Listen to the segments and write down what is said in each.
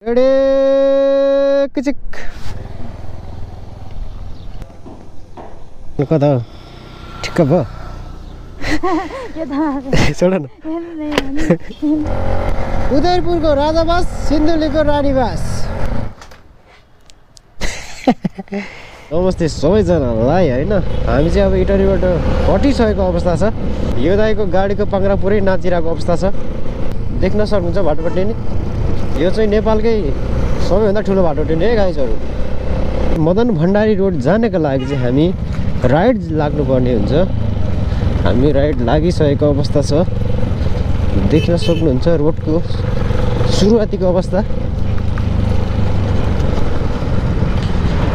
ready किचिक कता ठिक्क भयो छोड न उदयपुरको राजावास सिन्धुलीको रानीवास नमस्ते सबैजनालाई हैन हामी चाहिँ अब इटरीबाट हटिसकेको अवस्था छ यो दाइको गाडीको पाङ्रा पुरै नाचिरहेको अवस्था छ देख्न सक्नुहुन्छ बाटोपट्टि नि यो चाहिँ नेपालकै सबैभन्दा ठुलो बाटोपट्टि नै गाइजहरु मदन भण्डारी रोड जानेको लागि चाहिँ हामी राइड लाग्नुपर्ने हुन्छ हामी राइड लागिसकेको अवस्था छ देख्न सक्नुहुन्छ रोडको सुरुवातीको अवस्था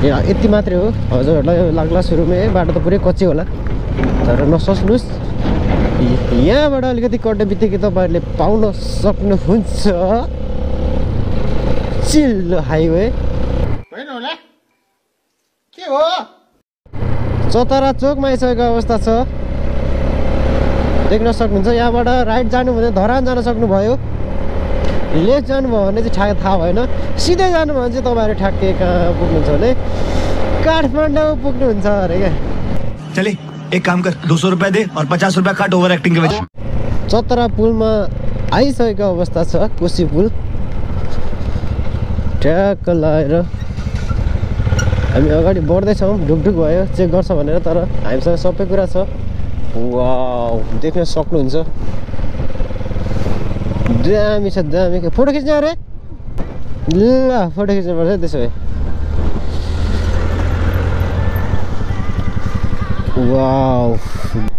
यति मात्रै हो हजुरहरूलाई लाग्ला सुरुमै बाटो त पुरै कच्ची होला तर नसोच्नुस् यहाँबाट अलिकति कट्ने बित्तिकै तपाईहरुले पाउन सक्नुहुन्छ चिल्लो हाइवे हैन होला के हो चतरा चोकमा आइसकेको अवस्था छ देख्न सक्नुहुन्छ यहाँबाट राइट जानु भने धरान जान सक्नुभयो लेफ्ट जानुभयो भने चाहिँ थाहा भएन सिधै जानुभयो भने चाहिँ तपाईहरु ठ्याक्कै कहाँ पुग्नुहुन्छ भने काठमाडौँ पुग्नुहुन्छ अरे क्या चले एक काम कर 200 रुपए दे और 50 रुपए काट ओभर एक्टिंग के वजह चतरा पुलमा आइसकेको अवस्था छ कोशी पुल ट्याक लाएर हामी अगाडि बढ्दैछौँ ढुकढुक भयो चेक गर्छ भनेर तर हामीसँग सबै कुरा छ वाउ देख्न सक्नुहुन्छ दामी छ दामी फोटो खिच्ने अरे ल फोटो खिच्नुपर्छ त्यसो भए वाउ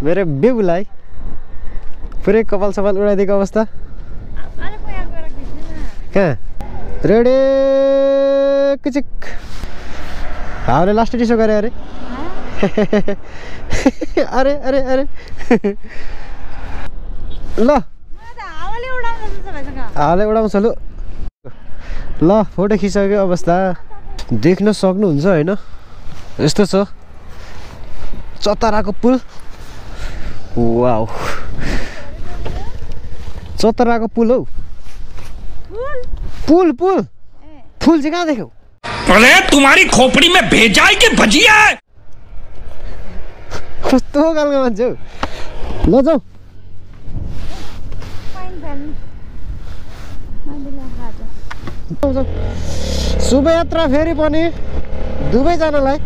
मेरो बेबुलाई पुरै कपाल सपाल उडाइदिएको अवस्था कहाँ रेडी किचिक हाउले लास्ट टिसो गरे अरे अरे अरे अरे ल हाउले उडाउँछ लु ल फोटो खिचिसकेको अवस्था देख्न सक्नुहुन्छ हैन यस्तो छ चतराको पुल वाउ चतराको पुल हौ पुल पुल फुल चाहिँ कहाँ देख्यौ अरे तुम्हारी खोपड़ी में भेजा है कि भजिया है कस्तो खालको मान्छे हौ ल जाऊ शुभयात्रा फेरि पनि दुवैजनालाई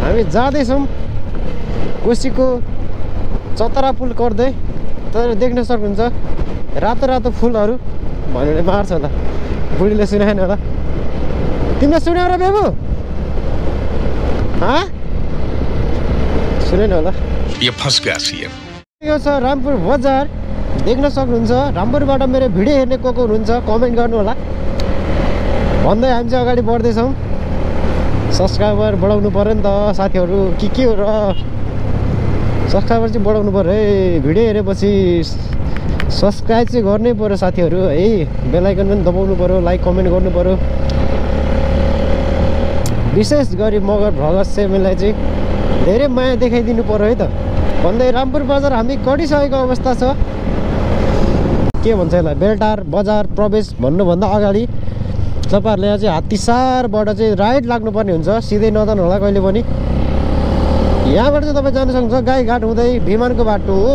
हामी जाँदैछौँ कोशीको चतरा पुल गर्दै तर देख्न सक्नुहुन्छ रातो रातो फुलहरू भन्ने मार्छ होला बुढीले सुनाएन होला तिमीले सुन्यौ र बेबु सुनेन होला ये फंस गया सीएम यो छ रामपुर बजार देख्न सक्नुहुन्छ रामपुरबाट मेरो भिडियो हेर्ने को हुनुहुन्छ कमेन्ट गर्नु होला भन्दै हामी चाहिँ अगाडि बढ्दैछौँ सब्सक्राइबर बढाउनु पर्यो नि त साथीहरू के हो र सब्सक्राइबर चाहिँ बढाउनु पर्यो है भिडियो हेरेपछि सब्सक्राइब चाहिँ गर्नै पर्यो साथीहरू है बेल आइकन पनि दबाउनु पर्यो लाइक कमेन्ट गर्नु पर्यो विशेष गरी मगर भगत सेमीलाई चाहिँ धेरै माया देखाइदिनु पर्यो है त भन्दै रामपुर बजार हामी गडिसकेको अवस्था छ के भन्छ यसलाई बेलटार बजार प्रवेश भन्नुभन्दा अगाडि तपाईहरुले यहाँ चाहिँ हात्तीसारबाट चाहिँ राइट लाग्नुपर्ने हुन्छ सिधै नजानु होला कहिले पनि यहाँबाट चाहिँ तपाईँ जान सक्नुहुन्छ गाईघाट हुँदै विमानको बाटो हो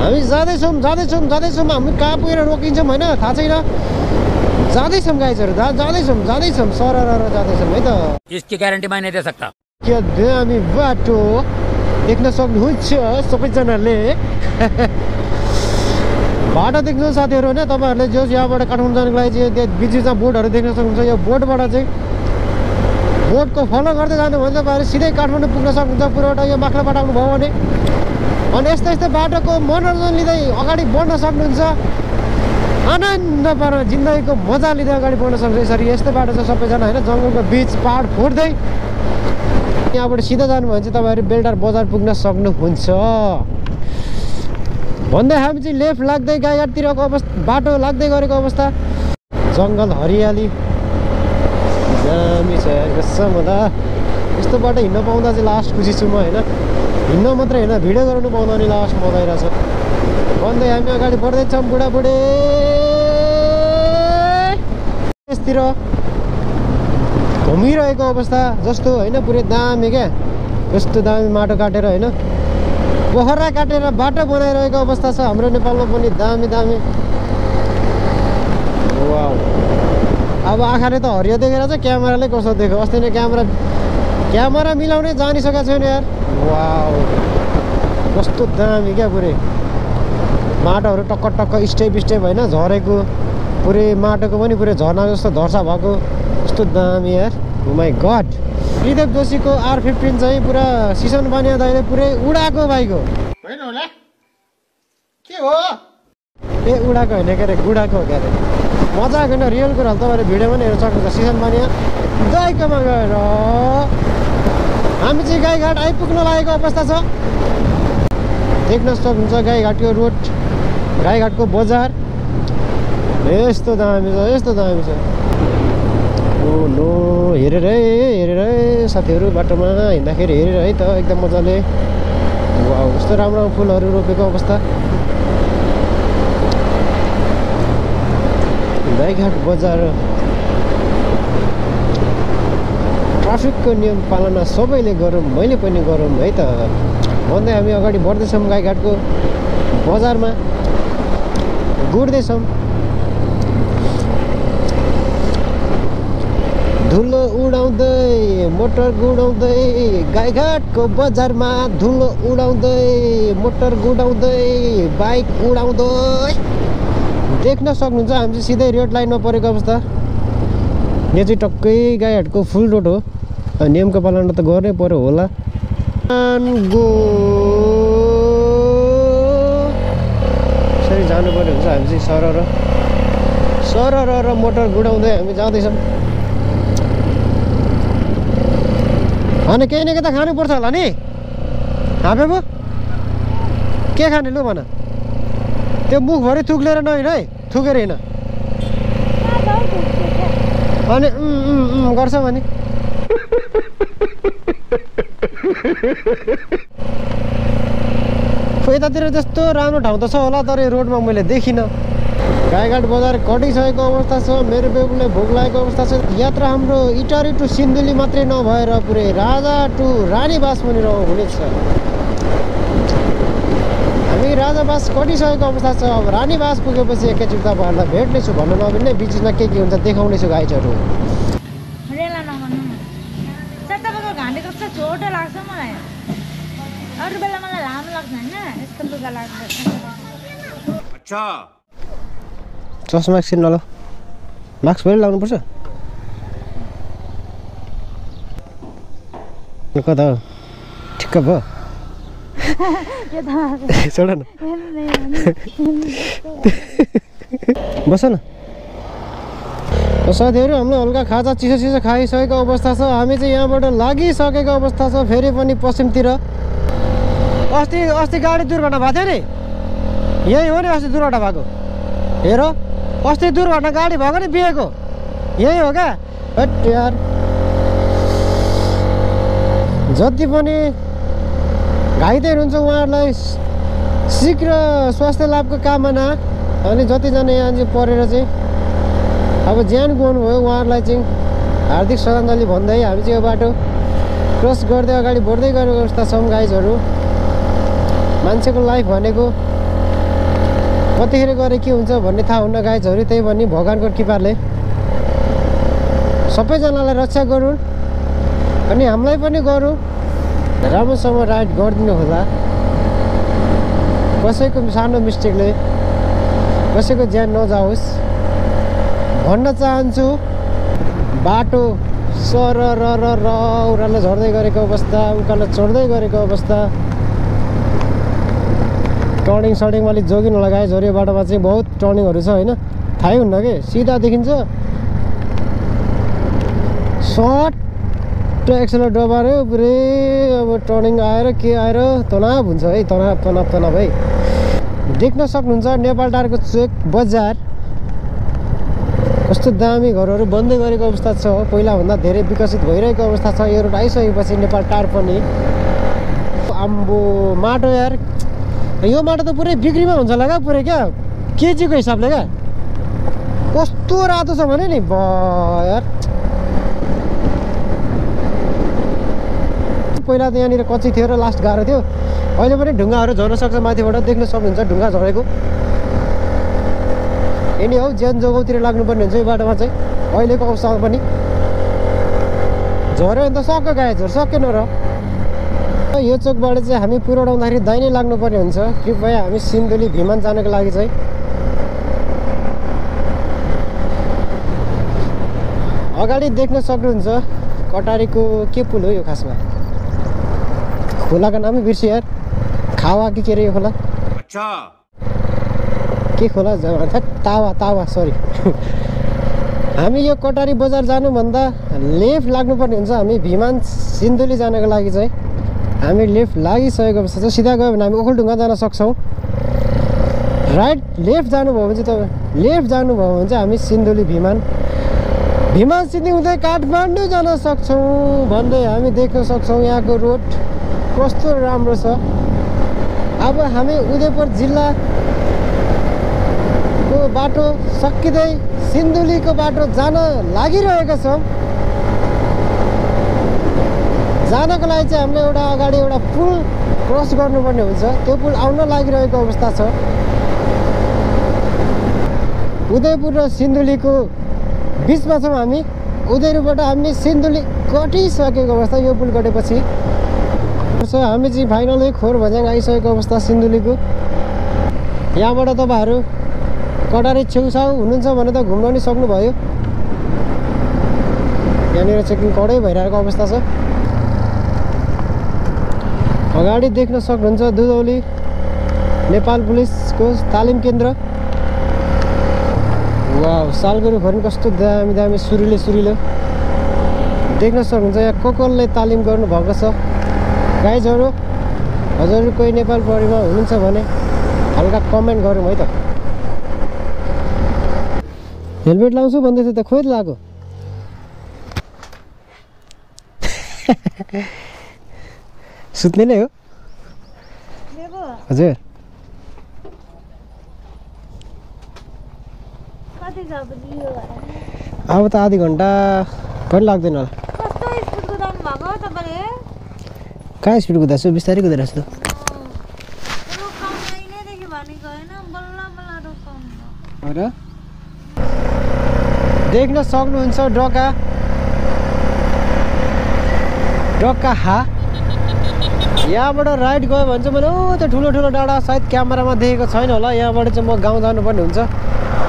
हामी जाँदैछौँ हामी कहाँ पुगेर रोकिन्छौँ होइन थाहा छैन जाँदैछौँ गाइजहरू जाँदैछौँ सरर जाँदैछौँ है त इसकी गारंटी मैं नहीं दे सकता के दामी बाटो देख्न सक्नुहुन्छ सबैजनाले बाटो देख्नु साथीहरू होइन तपाईँहरूले जो यहाँबाट काठमाडौँ जानुको लागि चाहिँ बिचमा बोर्डहरू देख्न सक्नुहुन्छ यो बोर्डबाट चाहिँ बोर्डको फलो गर्दै जानु भने तपाईँहरू सिधै काठमाडौँ पुग्न सक्नुहुन्छ पुराबाट यो माक्लाबाट आउनुभयो भने अनि यस्तो यस्तो बाटोको मनोरञ्जन लिँदै अगाडि बढ्न सक्नुहुन्छ आनन्द पारेर जिन्दगीको मजा लिँदै अगाडि बढ्न सक्छ यसरी यस्तो बाटो छ सबैजना होइन जङ्गलको बिच पहाड फोड्दै यहाँबाट सिधा जानुभयो भने चाहिँ तपाईँहरू बेलटार बजार पुग्न सक्नुहुन्छ भन्दै हामी चाहिँ लेफ्ट लाग्दै गाईघाटतिरको अवस्था बाटो लाग्दै गरेको अवस्था जङ्गल हरियाली दामी छ कसम होला यस्तो बाटो हिँड्न पाउँदा चाहिँ लास्ट खुसी छु म होइन हिँड्न मात्रै होइन भिडियो गराउनु पाउँदा नि लास्ट मजा आइरहेछ भन्दै हामी अगाडि बढ्दैछौँ बुढाबुढी यसतिर घुमिरहेको अवस्था जस्तो होइन पुरै दामी क्या यस्तो दामी माटो काटेर होइन पोखरा काटेर बाटो बनाइरहेको अवस्था छ हाम्रो नेपालमा पनि दामी दामी वाउ अब आँखाले त हरियो देखेर चाहिँ क्यामेराले कस्तो देख्यो अस्ति नै क्यामेरा मिलाउनै जानिसकेको छैन यार वाउ कस्तो दामी क्या पुरै माटोहरू टक्क टक्क स्टेप होइन झरेको पुरै माटोको पनि पुरै झर्ना जस्तो धर्सा भएको कस्तो दामी यार ओ माई गड श्रीदेव जोशीको R15 चाहिँ पुरा सिसन बानिया दाइले पुरै उडाएको बाइक हो होइन होला के हो ए उडाएको होइन के अरे गुडाको हो क्या अरे मजा आएको होइन रियल कुराहरू तपाईँले भिडियोमा पनि हेर्न सक्नुहुन्छ सिसन बानिया दाइकोमा गएर हामी चाहिँ गाईघाट आइपुग्न लागेको अवस्था छ देख्न सक्नुहुन्छ गाईघाटको रोड गाईघाटको बजार यस्तो दामी छ ओ नो हेरेर है साथीहरू बाटोमा हिँड्दाखेरि हेरेर है त एकदम मजाले वाउ यस्तो राम्रो फुलहरू रोपेको अवस्था गाईघाट बजार ट्राफिकको नियम पालना सबैले गरौँ मैले पनि गरौँ है त भन्दै हामी अगाडि बढ्दैछौँ गाईघाटको बजारमा गुड्दैछौँ धुलो उडाउँदै मोटर गुडाउँदै गाईघाटको बजारमा धुलो उडाउँदै मोटर गुडाउँदै बाइक उडाउँदै देख्न सक्नुहुन्छ हामी चाहिँ सिधै रेड लाइनमा परेको अवस्था यो चाहिँ टक्कै गाईघाटको फुल रोड हो नियमको पालना त गर्नै पर्यो होला यसरी जानु पर्यो हुन्छ हामी चाहिँ सरर मोटर गुडाउँदै हामी जाँदैछौँ अनि केही न केही त खानुपर्छ होला नि हापे पो के खाने लु भन त्यो मुखभरि थुक्लेर नहिँड है थुकेर हिँड अनि गर्छ भने यतातिर त्यस्तो राम्रो ठाउँ त छ होला तर यो रोडमा मैले देखिनँ गाईघाट बजार कटिसकेको अवस्था छ मेरो बेबुले भोक लागेको अवस्था छ यात्रा हाम्रो इटारी टु सिन्धुली मात्रै नभएर पुरै राजा टु रानीबास पनि हुनेछ हामी राजाबास कटिसकेको अवस्था छ अब रानीबास पुगेपछि एकैचोटि तपाईँहरूलाई भेट्नेछु भन्नु नभिन्नै बिचमा के हुन्छ देखाउनेछु गाइडहरू छोटो लाग्छ मलाई अरू बेला मलाई लामो लाग्छ होइन यस्तो लुगा लाग्छ अच्छा चस्मा एकछिन ल मास्क पनि लाउनुपर्छ कता हो ठिक्क भयो छोड न बस न साथीहरू हामीले हल्का खाजा चिसो खाइसकेको अवस्था छ हामी चाहिँ यहाँबाट लागिसकेको अवस्था छ फेरि पनि पश्चिमतिर अस्ति गाडी दुर्घटना भएको थियो नि यही हो नि अस्ति दुर्घटना भएको हेर अस्ति दुर्घटना गाडी भएको नि बिहेको यही हो क्या हट यार जति पनि घाइते हुनुहुन्छ उहाँहरूलाई शीघ्र स्वास्थ्य लाभको कामना अनि जतिजना यहाँ चाहिँ परेर चाहिँ अब ज्यान गुमाउनुभयो उहाँहरूलाई चाहिँ हार्दिक श्रद्धाञ्जली भन्दै हामी चाहिँ यो बाटो क्रस गर्दै अगाडि बढ्दै गरेको अवस्था छौँ गाइजहरू मान्छेको लाइफ भनेको कतिखेर गरे के हुन्छ भन्ने थाहा हुन्न गाइजहरू त्यही भन्ने भगवान्को कृपाले सबैजनालाई रक्षा गरून् अनि हामीलाई पनि गरौँ राम्रोसँग राइड गरिदिनु होला कसैको सानो मिस्टेकले कसैको ज्यान नजाओस् भन्न चाहन्छु बाटो सर उकालो झर्दै गरेको अवस्था उकालो चढ्दै गरेको अवस्था टर्निङ सडिङमा अलिक जोगिनु लगाए झऱ्यो बाटोमा चाहिँ बहुत टर्निङहरू छ होइन थाहै हुन्न कि सिधा देखिन्छ सर्ट एक्सेलर दबाएर पुरै अब टर्निङ आएर के आएर तनाव हुन्छ है तनाव है देख्न सक्नुहुन्छ नेपाल टारको चोक बजार कस्तो दामी घरहरू बन्दै गरेको अवस्था छ पहिलाभन्दा धेरै विकसित भइरहेको अवस्था छ यो रोड आइसकेपछि नेपाल टार पनि आम्बो माटो यार यो माटो त पुरै बिक्रीमा हुन्छ होला क्या पुरै क्या केजीको हिसाबले क्या कस्तो रातो छ भने नि यार पहिला त यहाँनिर कच्ची थियो र लास्ट गाह्रो थियो अहिले पनि ढुङ्गाहरू झर्न सक्छ माथिबाट देख्न सक्नुहुन्छ ढुङ्गा झरेको यनी हौ ज्यान जोगाउतिर लाग्नुपर्ने हुन्छ यो बाटोमा चाहिँ अहिलेको अवस्थामा पनि झऱ्यो भने त सक्यो गाई झर सकेन र यो चोकबाट चाहिँ हामी पुऱ्याउँदाखेरि दाहिने लाग्नुपर्ने हुन्छ कृपया हामी सिन्धुली भिमान जानको लागि चाहिँ अगाडि देख्न सक्नुहुन्छ कटारीको के पुल हो यो खासमा खोलाको नामै बिर्सियो यार खावा के अरे यो खोला अच्छा के खोला तावा सरी हामी यो कटारी बजार जानुभन्दा लेफ्ट लाग्नुपर्ने हुन्छ हामी भिमान सिन्धुली जानको लागि चाहिँ हामी लेफ्ट लागिसकेको अवस्था छ सिधा गयो भने हामी ओखलढुङ्गा जान सक्छौँ राइट लेफ्ट जानुभयो भने चाहिँ तपाईँ लेफ्ट जानुभयो भने चाहिँ हामी सिन्धुली भिमान सिन्धी हुँदै काठमाडौँ जान सक्छौँ भन्दै हामी देख्न सक्छौँ यहाँको रोड कस्तो राम्रो छ अब हामी उदयपुर जिल्लाको बाटो सकिँदै सिन्धुलीको बाटो जान लागिरहेका छौँ जानको लागि चाहिँ हामीले एउटा अगाडि एउटा पुल क्रस गर्नुपर्ने हुन्छ त्यो पुल आउन लागिरहेको अवस्था छ उदयपुर र सिन्धुलीको बिचमा छौँ हामी उदयपुरबाट हामी सिन्धुली कटिसकेको अवस्था यो पुल कटेपछि हामी चाहिँ फाइनली खोर भज्याङ आइसकेको अवस्था सिन्धुलीको यहाँबाट तपाईँहरू कटारी छेउछाउ हुनुहुन्छ भने त घुम्न नि सक्नुभयो यहाँनिर चेकिङ कडै भइरहेको अवस्था छ अगाडि देख्न सक्नुहुन्छ दुधौली नेपाल पुलिसको तालिम केन्द्र वा सालगढी खर्न कस्तो दामी दामी सुरिलो देख्न सक्नुहुन्छ यहाँ कसले तालिम गर्नुभएको छ गाइजहरू हजुर कोही नेपाल प्रहरीमा हुनुहुन्छ भने हल्का कमेन्ट गरौँ है त हेलमेट लाउँछु भन्दै थियो त खोइ लाग्यो सुत्ने नै हो हजुर अब त आधी घन्टा पनि लाग्दैन होला कहाँ स्पिड कुदाएको छु बिस्तारै कुदाइरहेको छु त देख्न सक्नुहुन्छ डक्का यहाँबाट राइट गयो भने चाहिँ मैले त्यो ठुलो डाँडा सायद क्यामेरामा देखेको छैन होला यहाँबाट चाहिँ म गाउँ जानुपर्ने हुन्छ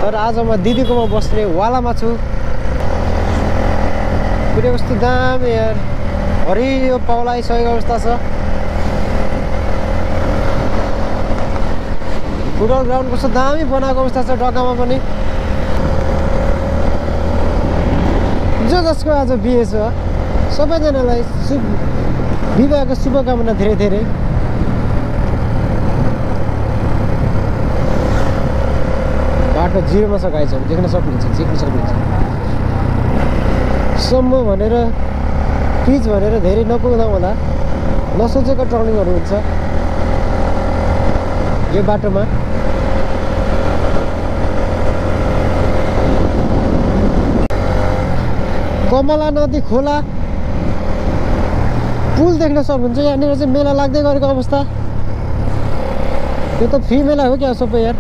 तर आज म दिदीकोमा बस्ने वालामा छु पुरै कस्तो दामी यार हरियो पौलाइसकेको अवस्था छ फुटबल ग्राउन्ड कस्तो दामी बनाएको अवस्था छ डक्कामा पनि जसको आज बिहे छ सबैजनालाई विवाहको शुभकामना धेरै बाटो जिरोमा छ गाइजहरू देख्न सक्नुहुन्छ सम्म भनेर पिच भनेर धेरै नपुग्दा होला नसोचेको टर्निङहरू हुन्छ यो बाटोमा कमला नदी खोला पुल देख्न सक्नुहुन्छ यहाँनिर चाहिँ मेला लाग्दै गरेको अवस्था यो त फ्री मेला हो क्या सबै यार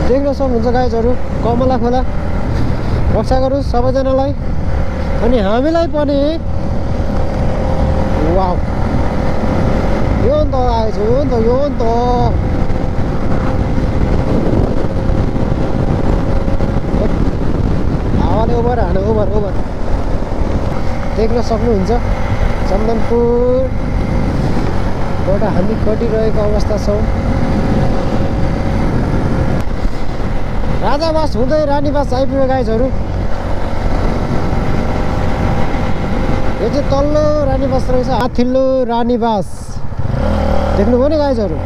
देख्न सक्नुहुन्छ गाइजहरू कमला खोला रक्षा गरोस् सबैजनालाई अनि हामीलाई पनि वाउ यो नि त आएछ यो नि त हावाले ओभर देख्न सक्नुहुन्छ चन्दनपुरबाट हामी कटिरहेको अवस्था छौँ राजावास हुँदै रानीवास आइपुग्यो गाइजहरू यो चाहिँ तल्लो रानीवास रहेछ माथिल्लो रानीवास देख्नुभयो नि गाइजहरू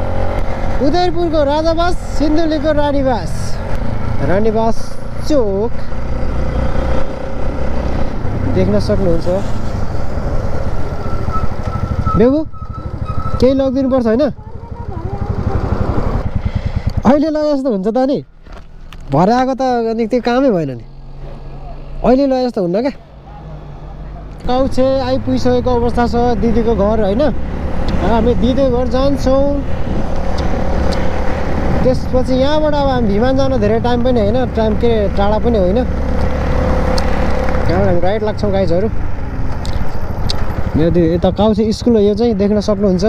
उदयपुरको राजावास सिन्धुलीको रानीवास चोक देख्न सक्नुहुन्छ बेबु केही लगिदिनुपर्छ होइन अहिले लगे जस्तो हुन्छ त नि भरे आएको त अनि त्यो कामै भएन नि अहिले लगे जस्तो हुन्न क्या काउछे आइपुगिसकेको अवस्था छ दिदीको घर होइन हामी दिदीको घर जान्छौँ त्यसपछि यहाँबाट अब हामी भिमान जान धेरै टाइम पनि होइन टाइम के टाढा पनि होइन यहाँबाट हामी राइड लाग्छौँ गाइजहरू मेरो यता काउछे स्कुल हो यो चाहिँ देख्न सक्नुहुन्छ